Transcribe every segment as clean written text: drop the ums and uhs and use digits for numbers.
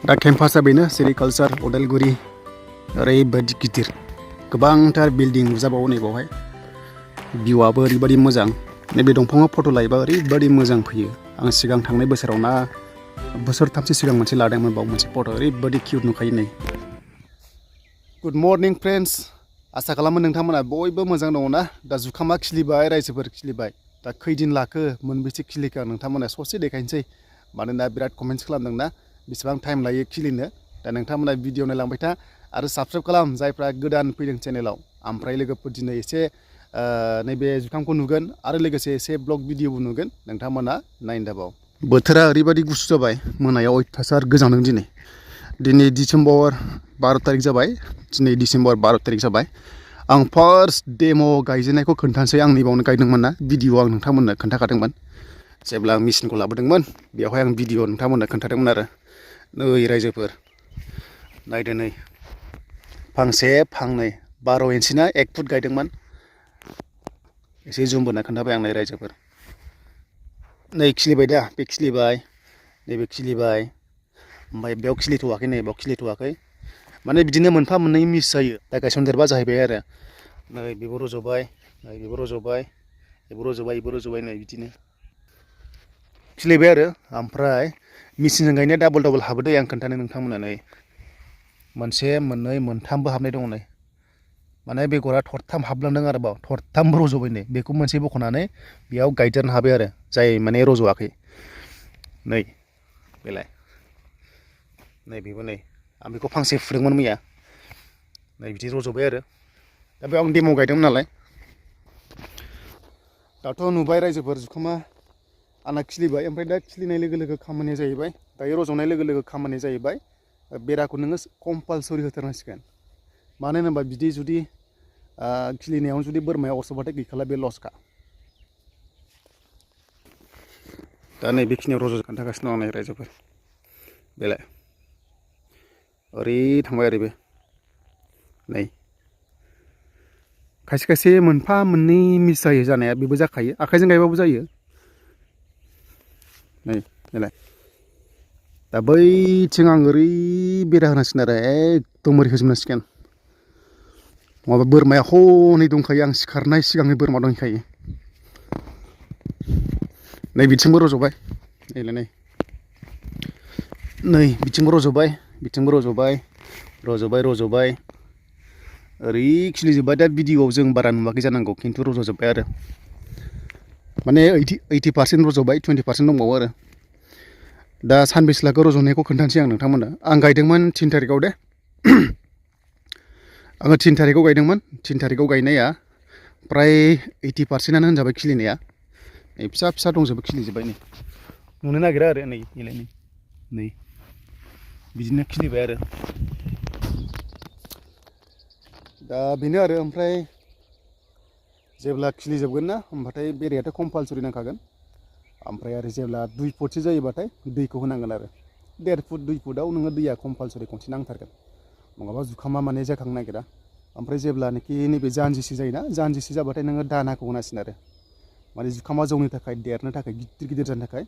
दा केम्पासा बेनो सेरिकालचार उदालगुरि ओरैबायदि गिदिर गोबांथार बिल्डिं नुजाबावो नैबावहाय भिउआबो ओरैबायदि मोजां नैबे दंफाङाव फट' लायोबा ओरैबायदि मोजां फैयो आं सिगां थांनाय बोसोराव ना बोसोरथामसो सिगां मोनसे लादोंमोन बाव मोनसे फट' ओरैबायदि किउट नुखायो नै गुड मर्निं फ्रेन्ड्स आसा खालामो नोंथांमोना बयबो मोजां दङ ना दा जुखामा खिलिबाय रायजोफोर खिलिबाय दा खैदिन लाखो मोनबेसे खिलिखो आं नोंथांमोना ससे देखायनोसै मानोना बिराद कमेन्ट्स खालामदोंना बेसेबां टाइम लायो खिलिनो दा नोंथांमोना भिडिअ नायलांबाय था आरो साबस्क्राइब खालाम जायफ्रा गोदान फैदों चेनेलाव ओमफ्राय लोगोफोर दिनै एसे नैबे जुखामखौ नुगोन आरो लोगोसे एसे ब्लग भिडिअबो नुगोन नोंथांमोना नायनो दाबाव बोथोरा ओरैबायदि गुसु जाबाय मोनायाव अयथासार गोजांदों दिनै डिसेम्बर 12 तारिख जाबाय दिनै डिसेम्बर 12 तारिख जाबाय आं फार्स्ट डेम' गायजेननायखौ खोन्थानोसै आं नैबावनो गायदोंमोन ना भिडिअ आं नोंथांमोननो खोन्थाखादोंमोन जेब्ला आं मेचिनखौ लाबोदोंमोन बेवहाय आं भिडिअ नोंथांमोननो खोन्थादोंमोन आरो नै रायजोफोर नायदो नै फांसे फांनै 12 इन्सिना 1 फुट गायदोंमोन एसे जुम बोना खोन्थाबाय आं नै रायजोफोर नै खिलिबाय दा बे खिलिबाय नैबे खिलिबाय ओमफ्राय बेयाव खिलिथ'वाखै नै बेयाव खिलिथ'वाखै माने बिदिनो मोनफा मोननै मिस जायो दा गायसनदेरबा जाहैबाय आरो नै बेबो रज'बाय नै बेबो रज'बाय बेबो रज'बाय बेबो रज'बाय नै बिदिनो खिलिबाय आरो ओमफ्राय मेचिनजों गायनाया डाबल डाबल हाबो दै आं खोन्थानो नोंथांमोना नै मोनसे मोननै मोनथामबो हाबनाय दङ नै माने बेगरा थरथाम हाबलांदों आरो बाव थरथामबो रज'बाय नै बेखौ मोनसे बख'नानै बेयाव गायदेरनो हाबाय आरो जाय माने रज'वाखै नै बेलाय नै बेबो नै आं बेखौ फांसे फुदोंमोन मैया नै बिदि रज'बाय आरो दा बेयाव आं डेम' गायदोंमोन नालाय दाथ' नुबाय रायजोफोर जुखामा आंना खिलिबाय ओमफ्राय दा खिलिनाय लोगो लोगो खामानिया जाहैबाय दायो रज'नाय लोगो लोगो खामानिया जाहैबाय बेराखौ नोङो कम्पालसरि होथारनांसिगोन मानो होनोबा बिदि जुदि खिलिनायाव जुदि बोरमाया अरस'बाथाय गैखाला बे लसखा दा नै बेखिनियाव रज' खोन्थागासिनो दं आं रायजोफोर बेलाय ओरै थांबाय ओरैबो नै खायसे खायसे मोनफा मोननै मिस जायो जानाया बेबो जाखायो आखाइजों गायबाबो जायो नै बेलाय दा बैथिं आं ओरै बेरा होनांसिगोन आरो एकदम ओरै होजोबनांसिगोन नङाबा बोरमाया हनै दंखायो आं सिखारनाय सिगांनि बोरमा दंखायो नै बिथिंबो रज'बाय नैलाय नै बिथिंबो रज'बाय बिथिंबो रज'बाय ओरै खिलिजोब्बाय दा भिडिअआव जों बारा नुवाखै जानांगौ खिन्थु रज'जोब्बाय आरो माने 80% रज'बाय 20% दंबावो आरो दा सानबेसे लाखो रज'नायखौ खोन्थानोसै आं नोंथांमोननो आं गायदोंमोन 3 तारिखआव दे आङो 3 तारिखआव गायदोंमोन 3 तारिखआव गायनाया प्राय 80%आनो होनजाबाय खिलिनाया नै फिसा फिसा दंजोबो खिलिजोब्बाय नै नुनो नागिरा आरो नै नै बिदिनो खिलिबाय आरो दा बेनो आरो ओमफ्राय जेब्ला खिलिजोबगोन ना होमबाथाय बेरायाथ' कम्पालसरि नांखागोन ओमफ्राय आरो जेब्ला 2 फुटसो जायोबाथाय दैखौ होनांगोन आरो 1.5 फुट 2 फुटआव नोङो दैया कम्पालसरि खनसे नांथारगोन नङाबा जुखामा माने जाखांनो नागिरा ओमफ्राय जेब्लानोखि नैबे जानजिसे जायोना जानजिसे जाबाथाय नोङो दानाखौ होनांसिगोन आरो माने जुखामा जौनो थाखाय देरनो थाखाय गिदिर जानो थाखाय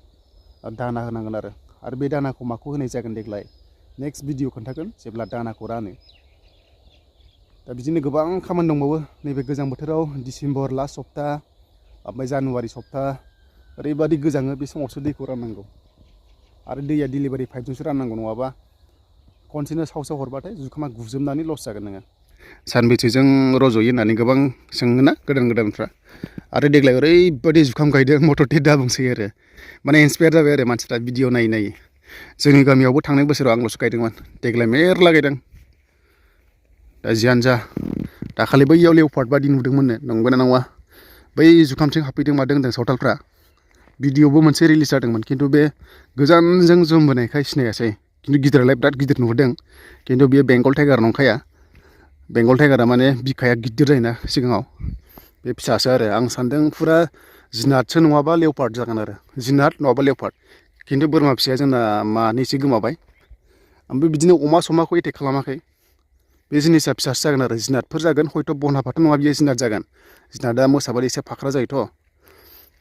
दाना होनांगोन आरो बे दानाखौ माखौ होनाय जागोन देग्लाय नेक्स्ट भिडिअ खोन्थागोन जेब्ला दानाखौ रानो दा बिदिनो गोबां खामानि दंबावो नैबे गोजां बोथोराव डिसेम्बर लास्ट सप्ता ओमफ्राय जानुवारि सप्ता ओरैबायदि गोजाङो बे समावसो दैखौ राननांगौ आरो दैया डिलिभारि पाइपजोंसो राननांगौ नङाबा खनसेनो साव हरबाथाय जुखामा गुजोबनानै लस जागोन नोङो सानबेसेजों रज'यो होननानै गोबां सोङोना गोदानफ्रा आरो देग्लाय ओरैबायदि जुखाम गायदों मथथे दा बुंसै आरो माने इन्सपायार जाबाय आरो मानसिफ्रा भिडिअ नायै जोंनि गामियावबो थांनाय बोसोराव आंल'सो गायदोंमोन देग्लाय मेरला गायदों दा जियानो जा दाखालि बैयाव लेवपार्ट बादि नुदोंमोननो नंगौना नङा बै जुखामथिं हाबफैदों मादों होनदों सावथालफ्रा भिडिअबो मोनसे रिलिज जादोंमोन खिन्थु बे गोजानजों जुम बोनायखाय सिनायासै खिन्थु गिदिरालाय बिराद गिदिर नुहुरदों खिन्थु बेयो बेंगल टाइगार नंखाया बेंगल टाइगारा माने बिखाया गिदिर जायोना सिगाङाव बे फिसासो आरो आं सान्दों फुरा जिनादसो नङाबा लेवपार्ट जागोन आरो जिनाद नङाबा लेवपार्ट खिन्थु बोरमा फिसाया जोंना मानैसो गोमाबाय ओमफ्राय बिदिनो अमा समाखौ एटेक खालामाखै बे जिनिसा फिसासो जागोन आरो जिनादफोर जागोन हयथ' बनहाफाथ' नङा बियो जिनाद जागोन जिनादा मोसाबादि एसे फाख्रा जायोथ'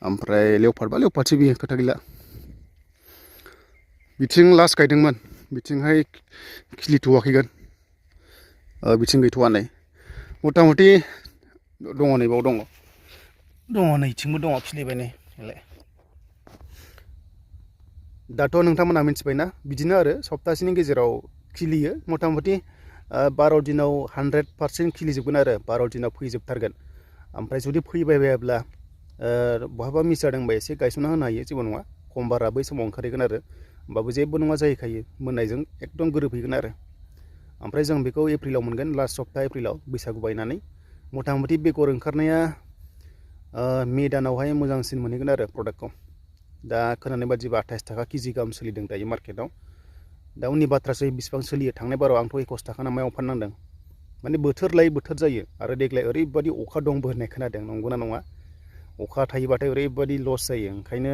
ओमफ्राय लेवपार्टबा लेवपार्टसो बियो खोथा गैला बिथिं लास्ट गायदोंमोन बिथिंहाय खिलिथ'वाखैगोन बिथिं गैथ'वा नै मथा मथि दङ नैबाव दङ नैथिंबो दङ खिलिबाय नै दाथ' नोंथांमोना मिथिबायना बिदिनो आरो सप्तासेनि गेजेराव खिलियो मथा मथि 12 दिनाव 100% खिलिजोबगोन आरो 12 दिनाव फैजोबथारगोन ओमफ्राय जुदि फैबायबायाब्ला बहाबा मिस जादोंबा एसे गायसनना होनो हायो जेबो नङा खम बारा बै समाव ओंखारहैगोन आरो होमबाबो जेबो नङा जाहैखायो मोननायजों एकदम गोरोबहैगोन आरो ओमफ्राय जों बेखौ एप्रिलाव मोनगोन लास्ट सप्ता एप्रिलाव बैसागु बायनानै मथा मथि बेगर ओंखारनाया मे दानावहाय मोजांसिन मोनहैगोन आरो प्रडाक्टखौ दा खोनानाय बादिबा 28 थाखा केजि गाहाम सोलिदों दायो मार्केटाव दा उननि बाथ्रासै बेसेबां सोलियो थांनाय बाराव आंथ' 21 थाखा ना मायाव फाननांदों माने बोथोर लायै बोथोर जायो आरो देग्लाय ओरैबादि अखा दंबो होननाय खोनादों नंगौना नङा अखा थायोबाथाय ओरैबादि लस जायो ओंखायनो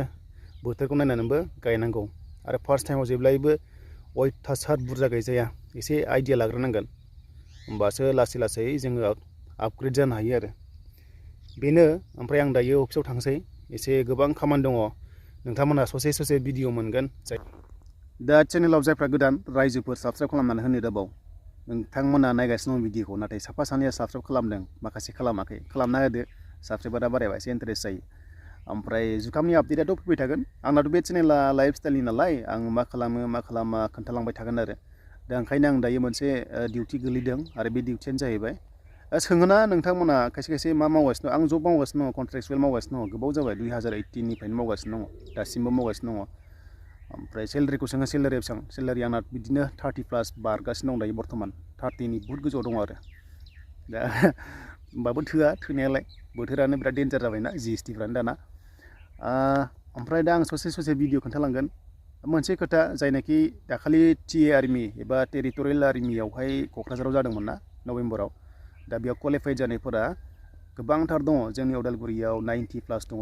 बोथोरखौ नायनानैबो गायनांगौ आरो फार्स्ट टाइमाव जेब्लायबो अयथासार बुरजा गायजाया एसे आइडिया लाग्रोनांगोन होमबासो लासै लासै जोङो आपग्रेड जानो हायो आरो बेनो ओमफ्राय आं दायो अफिसाव थांसै एसे गोबां खामानि दङ नोंथांमोना ससे ससे भिडिअ मोनगोन दा चेनेलाव जायफ्रा गोदान रायजोफोर साबस्क्राइब खालामनानै होनो दाबाव नोंथांमोना नायगासिनो दं भिडिअखौ नाथाय साफा सानैया साबस्क्राइब खालामदों माखासे खालामाखै खालामना होदो साबस्क्राइबारा बारायबा एसे इन्टारेस्ट जायो ओमफ्राय जुखामनि आपडेटआथ' फैबाय थागोन आंनाथ' बे चेनेला लाइफ स्टाइलनि नालाय आं मा खालामो मा खालामा खोन्थालांबाय थागोन आरो दा ओंखायनो आं दायो मोनसे डिउटि गोलैदों आरो बे डिउटियानो जाहैबाय सोङोना नोंथांमोना खायसे खायसे मा मावगासिनो दं आं जब मावगासिनो दङ कन्ट्रेक्चुवेल मावगासिनो दङ गोबाव जाबाय 2018निफ्रायनो मावगासिनो दङ दासिमबो मावगासिनो दङ ओमफ्राय सेलारिखौ सोङो सेलारिया बेसेबां सेलारि आंना बिदिनो 30+ बारगासिनो दं दायो बर्थमान 30नि बुहुत गोजौआव दङ आरो दा होमबाबो थोआ थोनायालाय बोथोरानो बिराद डेन्जार जाबायना GSTफ्रानो दाना ओमफ्राय दा आं ससे ससे भिडिअ खोन्थालांगोन मोनसे खोथा जायनाखि दाखालि TA आर्मि एबा टेरिटरियेल आर्मियावहाय क'क्राझाराव जादोंमोन ना नभेम्बराव दा बेयाव क्वालिफाइड जानायफोरा गोबांथार दङ जोंनि उदालगुरियाव 90+ दङ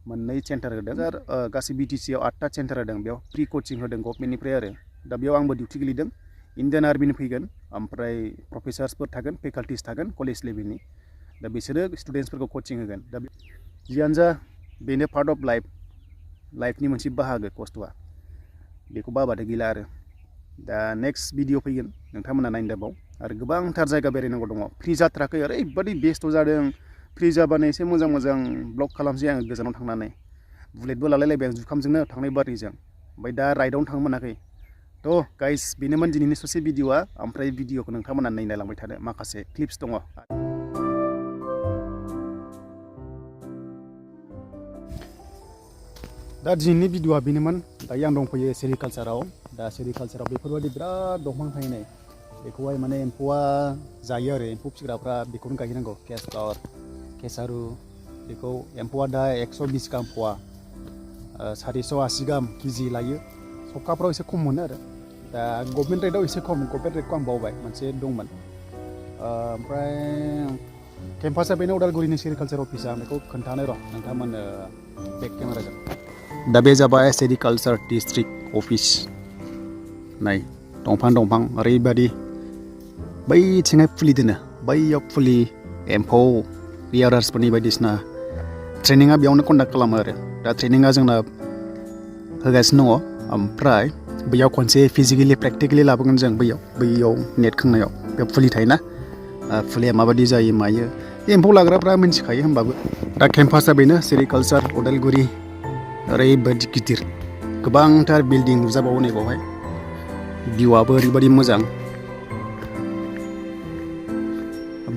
मोननै सेन्टार होदों गासै BTCआव 8टा सेन्टार होदों बेयाव फ्रि कचिं होदों गभर्नमेन्टनिफ्राय आरो दा बेयाव आंबो डिउटि गोलैदों इण्डियान आर्मिनि फैगोन ओमफ्राय प्रफेसार्सफोर थागोन फेकाल्टिस थागोन कलेज लेभेलनि दा बिसोरो स्टुडेन्टसफोरखौ कचिं होगोन दा जियानो जा बेनो पार्ट अफ लाइफनि मोनसे बाहागो खस्थ'आ बेखौ बाबाथाय गैला आरो दा नेक्स्ट भिडिअ फैगोन नोंथांमोना नायनो दाबाव आरो गोबांथार जायगा बेरायनांगौ दङ फ्रि जाथ्राखै ओरैबादि बेस्थ' जादों फ्रि जाबानो एसे मोजां मोजां ब्लग खालामसै आङो गोजानाव थांनानै बुलेटबो लालायलायबाय आं जुखामजोंनो थांनाय बारनिजों ओमफ्राय दा राइडआवनो थांनो मोनाखै थ' गाइस बेनोमोन दिनैनि ससे भिडिअआ ओमफ्राय भिडिअखौ नोंथांमोना नायलांबाय थादो माखासे क्लिप्स दङ दा दिनैनि भिडिअआ बेनोमोन दायो आं दंफैयो सेरिकालचाराव दा सेरिकालचाराव बेफोरबायदि बिराद दंफां थाहैनाय बेखौहाय माने एम्फौआ जायो आरो एम्फौ फिसिग्राफ्रा बेखौनो गायनांगौ केसफ्लावर केसारु बेखौ एम्फौआ दा 120 गाहाम फवा 480 गाहाम केजि लायो सप्ताफ्राव एसे खम मोनो आरो दा गभर्नमेन्ट रेटआव एसे खम गभर्नमेन्ट रेटखौ आं बावबाय मोनसे दंमोन ओमफ्राय केम्पासआ बेनो उदालगुरिनि सेरिकालचार अफिसा आं बेखौ खोन्थानो र' नोंथांमोननो बेक केमेराजों दा बे जाबाय सेरिकालचार डिस्ट्रिक्ट अफिस नाय दंफां ओरैबादि बैथिंहाय फुलि दोनो बैयाव फुलि एम्फौ रियारार्सफोरनि बायदिसिना ट्रेनिङा बेयावनो कन्डाक्ट खालामो आरो दा ट्रेनिङा जोंना होगासिनो दङ ओमफ्राय बैयाव खनसे फिजिकेलि प्रेक्टिकेलि लाबोगोन जों बैयाव नेट खोंनायाव बेयाव फुलि थायोना फुलिया माबायदि जायो मायो एम्फौ लाग्राफ्रा मिन्थिखायो होमबाबो दा केम्पासआ बेनो सेरिकालचार उदालगुरि ओरैबादि गिदिर गोबांथार बिल्डिं नुजाबावो नै बावहाय भिउआबो ओरैबादि मोजां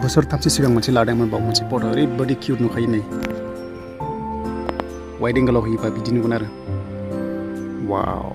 बोसोरथामसो सिगां मोनसे लादोंमोन बाव मोनसे फट' ओरैबादि किउट नुखायो नै वाइड एंगेलाव होयोबा बिदि नुगोन आरो वाव